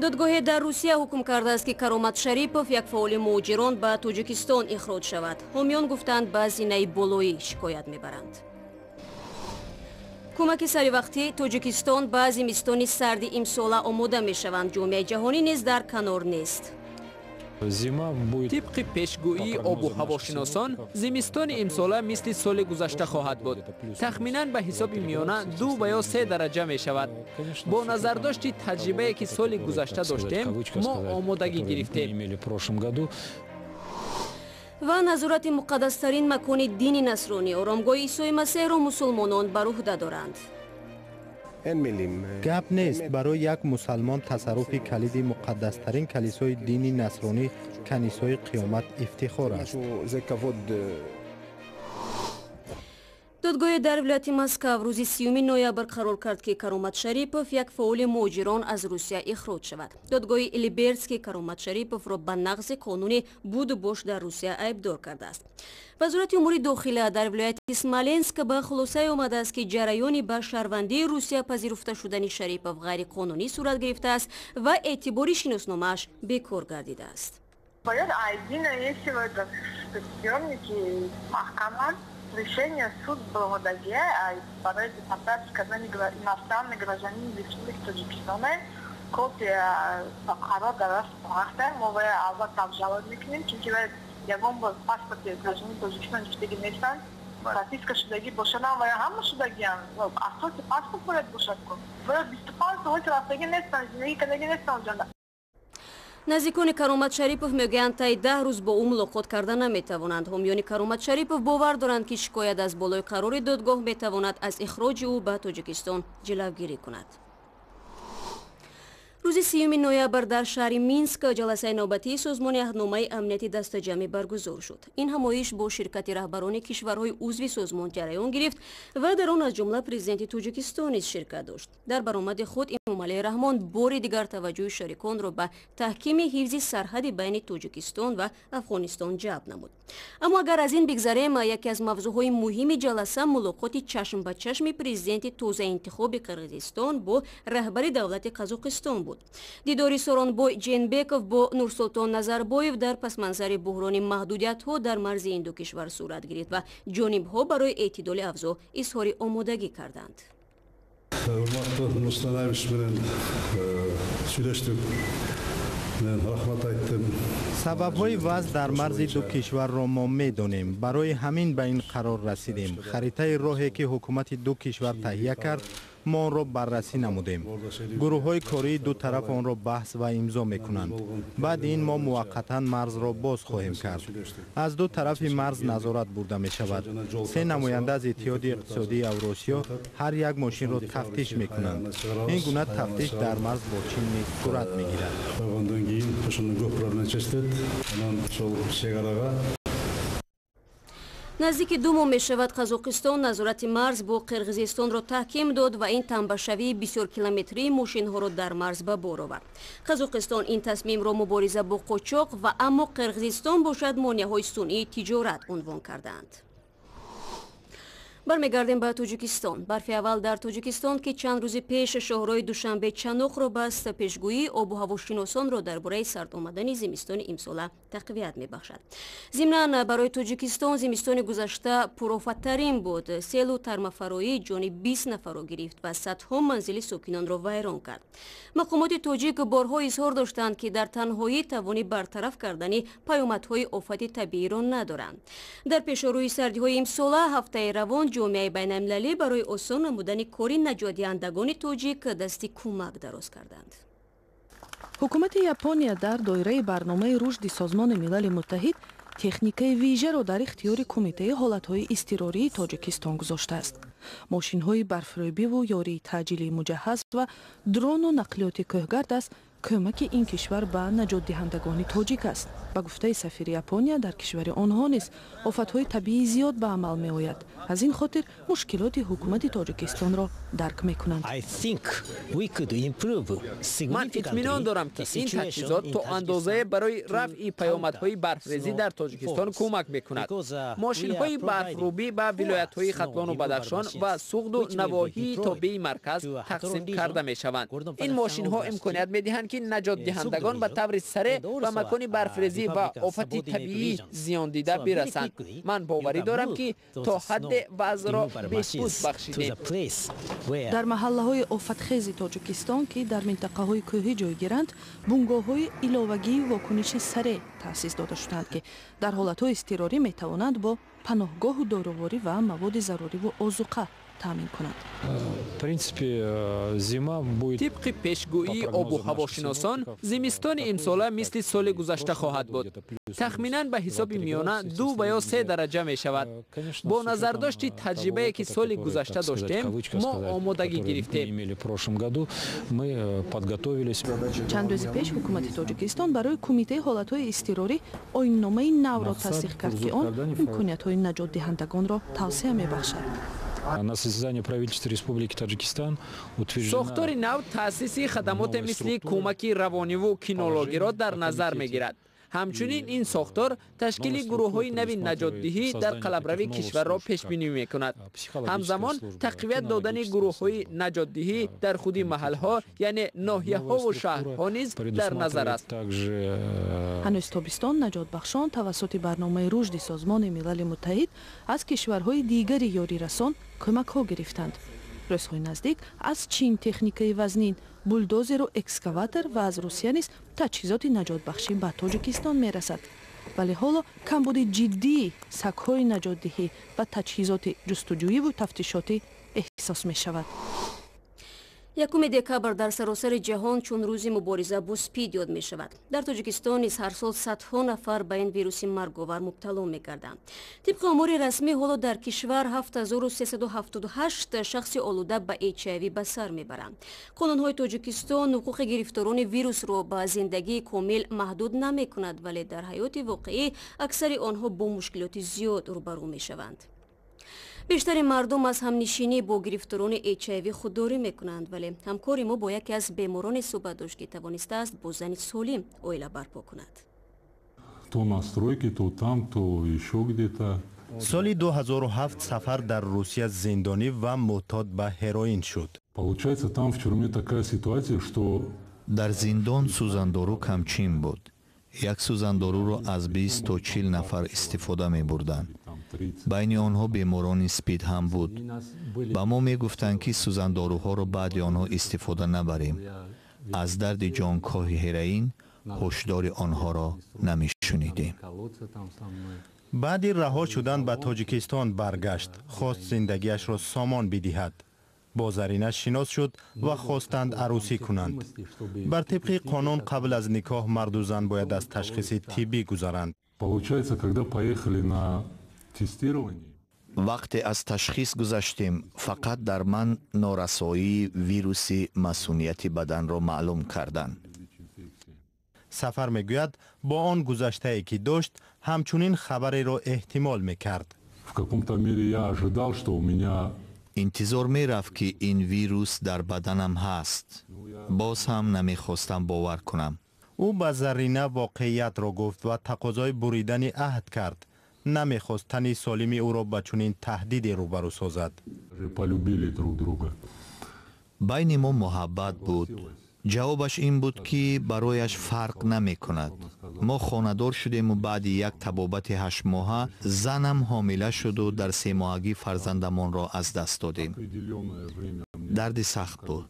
Додгоҳе дар Русия ҳукм кардааст, ки Каромат Шарипов, як фаъоли муҳоҷирон, ба Тоҷикистон ихроҷ шавад. Ҳомиён гуфтанд, ба зинаи болоӣ шикоят мебаранд. Кӯмаки саривақтӣ: Тоҷикистон ба зимистони сарди имсола омода мешаванд. Ҷомеаи ҷаҳонӣ низ дар канор нест. Тибқи пешгӯии обу ҳавошиносон, зимистони имсола мисли соли гузашта хоҳад буд. Тахминан ба ҳисоби миёна 2 ва ё 3 дараҷа мешавад. Бо назардошти таҷрибае, ки соли гузашта доштем, мо омодагӣ гирифтем. Ва назорати муқаддастарин макони дини насронӣ, оромгоҳи Исои Масеҳро, мусулмонон бар уҳда доранд. Гап нест, барои як мусалмон тасарруфи калиди муқаддастарин калисои дини насронӣ, Канисои Қиёмат, ифтихор аст. Додгоҳе дар вилояти Москав рӯзи 30 ноябр қарор кард, ки Каромат Шарипов, як фаъоли муҳоҷирон, аз Русия ихроҷ шавад. Додгоҳи Либертский Каромат Шариповро ба нақзи қонуни буду бош дар Русия айбдор кардааст. Вазорати умури дохила дар вилояти Смоленск ба хулосае омадааст, ки ҷараёни ба шаҳрвандии Русия пазируфта шудани Шарипов ғайриқонунӣ сурат гирифтааст ва эътибори шиносномааш бекор гардидааст. Бояд маҳкама решение суд баромадагия барои депортация кардани иностранный гражданин Республики Тоҷикистон. Копия қарор дар даст ҳаста. Мо вая албатта обжаловать мекунем, чунки вай ягон бор паспорти гражданин Тоҷикистон гирифтагӣ нестанд. Прописка шудагӣ бошадам, вая ҳама шудагиам, асоси паспорт бояд бошад ку. Вая 25 сол рафтагӣ нестанд, зиндагӣ кардагӣ нестанд онҷо. Наздикони Каромат Шарипов мегӯянд, таи 10 рӯз бо ӯ мулоқот карда наметавонанд. Ҳомиёни Каромат Шарипов бовар доранд, ки шикоят аз болои қарори додгоҳ метавонад аз ихроҷи ӯ ба Тоҷикистон ҷилавгирӣ кунад. Рӯзи 30 ноябр дар шаҳри Минск ҷаласаи навбатии Созмони Аҳдномаи Амнияти Дастаҷамъӣ баргузор шуд. Ин ҳамоиш бо ширкати раҳбарони кишварҳои узви созмон ҷараён гирифт ва дар он аз ҷумла президенти Тоҷикистон низ ширкат дошт. Дар баромади худ Эмомалӣ Раҳмон бори дигар таваҷҷӯҳи шариконро ба таҳкими ҳифзи сарҳади байни Тоҷикистон ва Афғонистон ҷалб намуд. Аммо агар аз ин бигзарем, яке аз мавзӯъҳои муҳими ҷаласа мулоқоти чашм ба чашми президенти тозаинтихоби Қирғизистон бо раҳбари давлати Қазоқистон буд. Дидори Сооронбой Жээнбеков бо Нурсултон Назарбоев дар пасманзари буҳрони маҳдудиятҳо дар марзи ин ду кишвар сурат гирифт ва ҷонибҳо барои эътидоли авзоъ изҳори омодагӣ карданд. Урматтуу Нурсултан Абишевич менен сүйлөштүк, мен рахмат айттым. Сабабҳои вазъ дар марзи ду кишварро мо медонем. Барои ҳамин ба ин қарор расидем. Харитаи роҳе, ки ҳукумати ду кишвар таҳия кард, мо онро баррасӣ намудем. Гурӯҳҳои кории ду тараф онро баҳс ва имзо мекунанд. Баъди ин мо муваққатан марзро боз хоҳем кард. Аз ду тарафи марз назорат бурда мешавад. Се намоянда аз Иттиҳоди Иқтисодии Авросиё ҳар як мошинро тафтиш мекунанд. Ин гуна тафтиш дар марз бо Чин низ сурат мегирад. Койгондон кийин ошону көп проблема чечилет. Анан ошол чек арага. Наздики 2 моҳ мешавад, Қазоқистон назорати марз бо Қирғизистонро таҳким дод ва ин тамбашавии бисёркилометрии мошинҳоро дар марз ба бор овард. Қазоқистон ин тасмимро мубориза бо қочоқ ва аммо Қирғизистон бошад, монеаҳои сунъии тиҷорат унвон кардаанд. Бармегардем ба Тоҷикистон. Барфи аввал дар Тоҷикистон, ки чанд рӯзи пеш шоҳрои Душанбе Чаноқро баст, пешгӯии обу ҳавошиносонро дар бораи сард омадани зимистони имсола тақвият мебахшад. Зимнан, барои Тоҷикистон зимистони гузашта пурофаттарин буд. Селу тармафароӣ ҷони 20 нафарро гирифт ва садҳо манзили сокинонро вайрон кард. Мақомоти тоҷик борҳо изҳор доштанд, ки дар танҳоӣ тавони бартараф кардани паёмадҳои офати табииро надоранд. Дар пешорӯи сардиҳои имсола, ҳафтаи равон ҷомеаи байналмилалӣ барои осон намудани кори наҷотдиҳандагони тоҷик дасти кӯмак дароз карданд. Ҳукумати Япония дар доираи барномаи рушди Созмони Милали Муттаҳид техникаи вижаро дар ихтиёри Кумитаи ҳолатҳои изтирории Тоҷикистон гузоштааст. Мошинҳои барфрӯбиву ёрии таъҷилии муҷаҳҳаз ва дрону нақлиёти кӯҳгард аз кӯмаки ин кишвар ба наҷотдиҳандагони тоҷик аст. Ба гуфтаи сафири Япония, дар кишвари онҳо низ офатҳои табиӣ зиёд ба амал меояд. Аз ин хотир мушкилоти ҳукумати Тоҷикистонро дарк мекунанд. Ман итминон дорам, ки ин таҷҳизот то андозае барои рафъи паёмадҳои барфрезӣ дар Тоҷикистон кӯмак мекунад. Мошинҳои барфрӯбӣ ба вилоятҳои Хатлону Бадахшон ва Суғду навоҳии тобеи марказ тақсим карда мешаванд. Ин мошинҳо имконият медиҳанд, ки наҷотдиҳандагон ба таври сареъ ба макони барфрезӣ ва офати табиӣ зиёндида бирасанд. Ман боварӣ дорам, ки то ҳадде вазъро беҳбуд бахшидем. Дар маҳаллаҳои офатхези Тоҷикистон, ки дар минтақаҳои кӯҳӣ ҷойгиранд, бунгоҳҳои иловагии вокуниши сареъ таъсис дода шудаанд, ки дар ҳолатҳои изтирорӣ метавонанд бо паноҳгоҳу доруворӣ ва маводи заруриву озуқа таъмин кунанд. Тибқи пешгӯии обу ҳавошиносон, зимистони имсола мисли соли гузашта хоҳад буд. Тахминан ба ҳисоби миёна 2 ва ё 3 дараҷа мешавад. Бо назардошти таҷрибае, ки соли гузашта доштем, мо омодагӣ гирифтем. Чанд рӯзи пеш ҳукумати Тоҷикистон барои Кумитаи ҳолатҳои изтирорӣ оинномаи навро тасдиқ кард, ки он имкониятҳои наҷотдиҳандагонро тавсеа мебахшад. На заседании правительства Республики Таджикистан утверждена Сохтори нав таъсиси хадамоте мисли кӯмаки равониву кинологиро дар назар мегирад. Ҳамчунин ин сохтор ташкили гурӯҳҳои нави наҷотдиҳӣ дар қаламрави кишварро пешбинӣ мекунад. Ҳамзамон тақвият додани гурӯҳҳои наҷотдиҳӣ дар худи маҳалҳо, яъне ноҳияҳову шаҳрҳо низ дар назар аст. Ҳанӯз тобистон наҷотбахшон тавассути барномаи рушди Созмони Милали Муттаҳид аз кишварҳои дигари ёрирасон кӯмакҳо гирифтанд. Рӯзҳои наздик аз Чин техникаи вазнин, булдозеру экскаватор ва аз Русия низ таҷҳизоти наҷотбахшӣ ба Тоҷикистон мерасад. Вале ҳоло камбуди ҷиддии сагҳои наҷотдиҳӣ ва таҷҳизоти ҷустуҷӯиву тафтишотӣ эҳсос мешавад. 1 декабр дар саросари ҷаҳон чун рӯзи мубориза бо СПИД ёд мешавад. Дар Тоҷикистон низ ҳар сол садҳо нафар ба ин вируси марговар мубтало мегарданд. Тибқи омори расмӣ, ҳоло дар кишвар 7378 шахси олуда ба HIV ба сар мебаранд. Қонунҳои Тоҷикистон ҳуқуқи гирифторони вирусро ба зиндагии комил маҳдуд намекунад, вале дар ҳаёти воқеӣ аксари онҳо бо мушкилоти зиёд рӯбарӯ мешаванд. Бештари мардум аз ҳамнишинӣ бо гирифторони HIV худдорӣ мекунанд, вале ҳамкори мо бо яке аз бемороне суҳбат дошт, ки тавонистааст бо зани солим оила барпо кунад. То на стройке, то там, то ещё где-то. Соли 2007 Сафар дар Русия зиндонӣ ва мӯътод ба ҳероин шуд. Получается, там в тюрьме такая ситуация, что Дар зиндон сӯзандору камчин буд. Як сӯзандоруро аз 20 то 40 нафар истифода мебурданд. Байни онҳо беморони СПИД ҳам буд. Ба мо мегуфтанд, ки сӯзандоруҳоро баъди онҳо истифода набарем. Аз дарди ҷонкоҳи ҳероин ҳушдори онҳоро намешунидем. Баъди раҳо шудан ба Тоҷикистон баргашт, хост зиндагиашро сомон бидиҳад. Бо Зарина шинос шуд ва хостанд арӯсӣ кунанд. Бар тибқи қонун, қабл аз никоҳ марду зан бояд аз ташхиси тиббӣ гузаранд. Получается, когда поехали на тестирование, Вақте аз ташхис гузаштем, фақат дар ман норасоии вируси масунияти баданро маълум карданд. Сафар мегӯяд, бо он гузаштае, ки дошт, ҳамчунин хабареро эҳтимол мекард. В каком-то мере я ожидал, что у меня Интизор мерафт, ки ин вирус дар баданам ҳаст. Боз ҳам намехостам бовар кунам. Ӯ ба Зарина воқеиятро гуфт ва тақозои буридани аҳд кард. Намехост тани солими ӯро ба чунин таҳдиде рӯбарӯ созад. Полюбили друг друга. Байни мо муҳаббат буд. Ҷавобаш ин буд, ки барояш фарқ намекунад. Мо хонадор шудему баъди як табобати 8-моҳа занам ҳомила шуду дар 3-моҳагӣ фарзандамонро аз даст додем. Дарди сахт буд.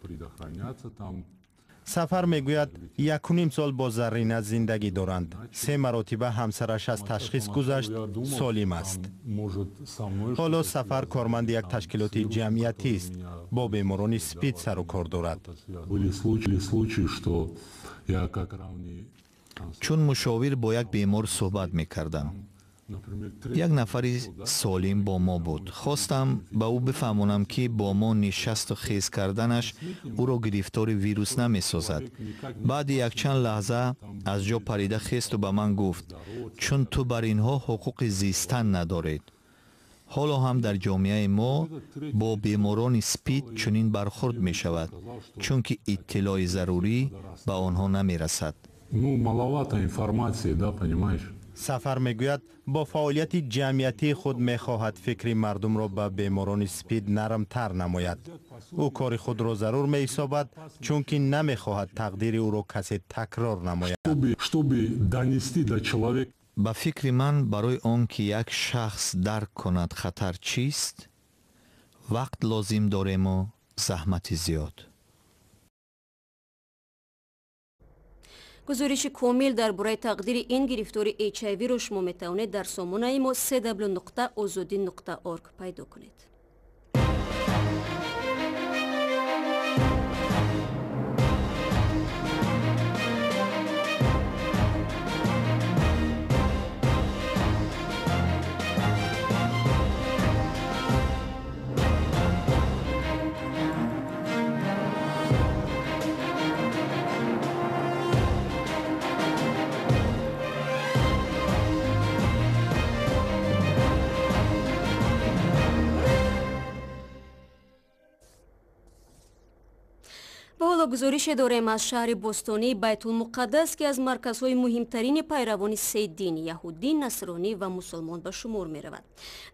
Сафар мегӯяд, 1,5 сол бо Заррина зиндагӣ доранд. Се маротиба ҳамсараш аз ташхис гузашт, солим аст. Ҳоло Сафар корманди як ташкилоти ҷамъиятист, бо беморони СПИД сару кор дорад. Чун мушовир бо як бемор суҳбат мекардам. Як нафари солим бо мо буд. Хостам ба ӯ бифаҳмонам, ки бо мо нишасту хез карданаш ӯро гирифтори вирус намесозад. Баъди якчанд лаҳза аз ҷо парида хесту ба ман гуфт: чун ту бар инҳо ҳуқуқи зистан надоред. Ҳоло ҳам дар ҷомеаи мо бо беморони спид чунин бархурд мешавад, чунки иттилои зарурӣ ба онҳо намерасад. Ну, маловато информации, да, понимаешь? Сафар мегӯяд, бо фаъолияти ҷамъиятии худ мехоҳад фикри мардумро ба беморони спид нармтар намояд. Ӯ кори худро зарур меҳисобад, чунки намехоҳад тақдири ӯро касе такрор намояд. Чтобы донести до человека. Ба фикри ман, барои он ки як шахс дарк кунад хатар чист, вақт лозим дорему заҳмати зиёд. Гузориши комил дар бораи тақдири ин гирифтори HIV-ро шумо метавонед дар сомонаи мо cw.ozodi.org пайдо кунед. Ва ҳоло гузорише дорем аз шаҳри бостонии Байтулмуқаддас, ки аз марказҳои муҳимтарини пайравони се дин яҳудӣ, насронӣ ва мусулмон ба шумор меравад.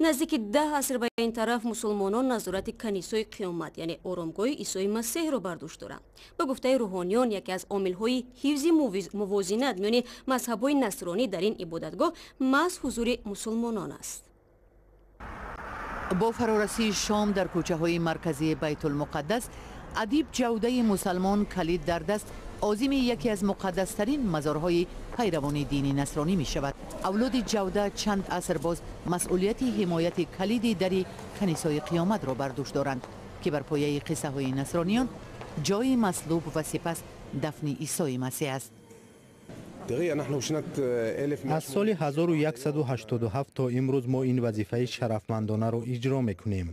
Наздики 10 аср ба ин тараф мусулмонон назорати канисои қиёмат, яъне оромгоҳи Исои Масеҳро бар дӯш доранд. Ба гуфтаи рӯҳониён, яке аз омилҳои ҳифзи мувозинат миёни мазҳабҳои насронӣ дар ин ибодатгоҳ маҳз ҳузури мусулмонон аст. Бо фарорасии шом дар кӯчаҳои марказии Байтулмуқаддас Адиб Ҷавдаи мусалмон калид дар даст озими яке аз муқаддастарин мазорҳои пайравони дини насронӣ мешавад. Авлоди Ҷавда чанд аср боз масъулияти ҳимояти калиди дари канисои қиёматро бар дӯш доранд, ки бар пояи қиссаҳои насрониён ҷои маслуб ва сипас дафни Исои Масеҳ аст. Аз соли 1187 то имрӯз мо ин вазифаи шарафмандонаро иҷро мекунем.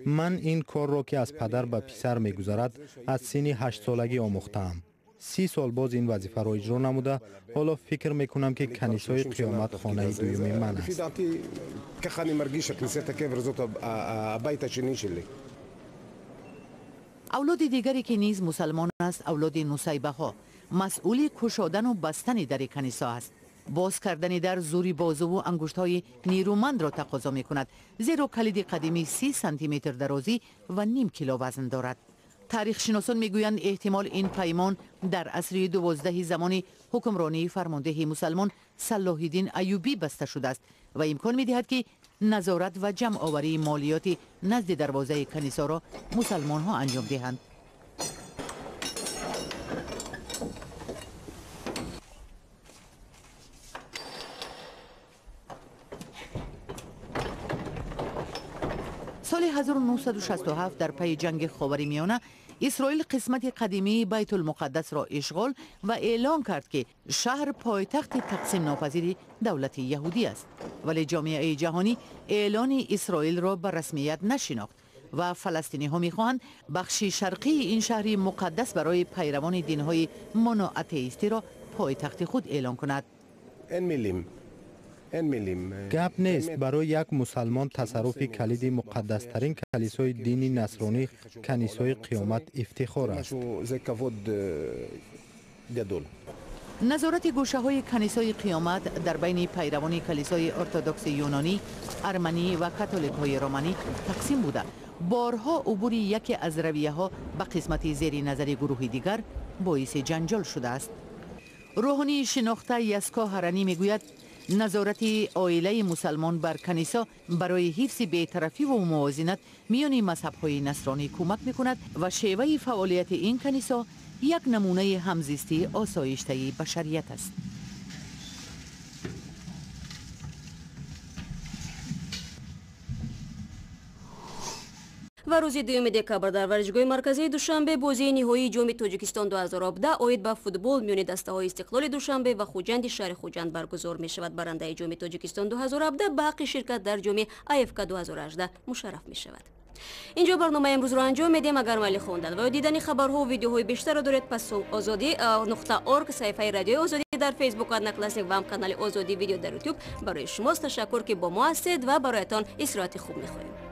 Ман ин корро, ки аз падар ба писар мегузарад, аз синни 8-солагӣ омӯхтаам. 30 сол боз ин вазифаро иҷро намуда, ҳоло фикр мекунам, ки канисои қиёмат хонаи дуюми ман аст. Авлоди дигаре, ки низ мусалмон аст, авлоди Нусайбаҳо, масъули кушодану бастани дари канисо аст. Боз кардани дар зури бозуву ангуштҳои нерӯмандро тақозо мекунад, зеро калиди қадимӣ 30 сантиметр дарозӣ ва ним кило вазн дорад. Таърихшиносон мегӯянд, эҳтимол ин паймон дар асри 12 замони ҳукмронии фармондеҳи мусалмон Саллоҳиддин Аюбӣ баста шудааст ва имкон медиҳад, ки назорат ва ҷамъоварии молиёти назди дарвозаи канисоро мусалмонҳо анҷом диҳанд. Соли 1967 дар пайи ҷанги Ховари Миёна Исроил қисмати қадимии Байтулмуқаддасро ишғол ва эълон кард, ки шаҳр пойтахти тақсимнопазири давлати яҳудӣ аст. Вале ҷомеаи ҷаҳонӣ эълони Исроилро ба расмият нашинохт ва фаластиниҳо мехоҳанд бахши шарқии ин шаҳри муқаддас барои пайравони динҳои моноатеистиро пойтахти худ эълон кунад. Гап нест, барои як мусалмон тасарруфи калиди муқаддастарин калисои дини насронӣ, канисои қиёмат, ифтихор аст. Назорати гӯшаҳои канисои қиёмат дар байни пайравони калисои ортодокси юнонӣ, арманӣ ва католикҳои романӣ тақсим буда, борҳо убури яке аз равияҳо ба қисмати зери назари гурӯҳи дигар боиси ҷанҷол шудааст. Рӯҳонии шинохта Яско Ҳаранӣ мегӯяд, назорати оилаи мусалмон бар канисо барои ҳифзи бетарафиву мувозинат миёни мазҳабҳои насронӣ кӯмак мекунад ва шеваи фаъолияти ин канисо як намунаи ҳамзистии осоиштаи башарият аст. Ва Ва рӯзи 2 декабр дар варзишгоҳи марказии Душанбе бозии ниҳоии Ҷоми Тоҷикистон 2017 оид ба футбол миёни дастаҳои Истиқлоли Душанбе ва Хуҷанди шаҳри Хуҷанд баргузор мешавад. Барандаи Ҷоми Тоҷикистон 2017 ба ҳаққи ширкат дар Ҷоми АФК 2018 мушарраф мешавад. Инҷо барномаи имрӯзро анҷом медиҳем. Агар майли хондан ва ё дидани хабарҳо ва видеоҳои бештарро доред, пас озодӣ.org, саҳифаи Радиои Озодӣ дар Фейсбук, Одноклассник ва ҳам канали Озодӣ Видео дар Ютуб барои шумост. Ташаккур, ки бо мо ҳастед, ва бароятон истироҳати хуб мехоҳем.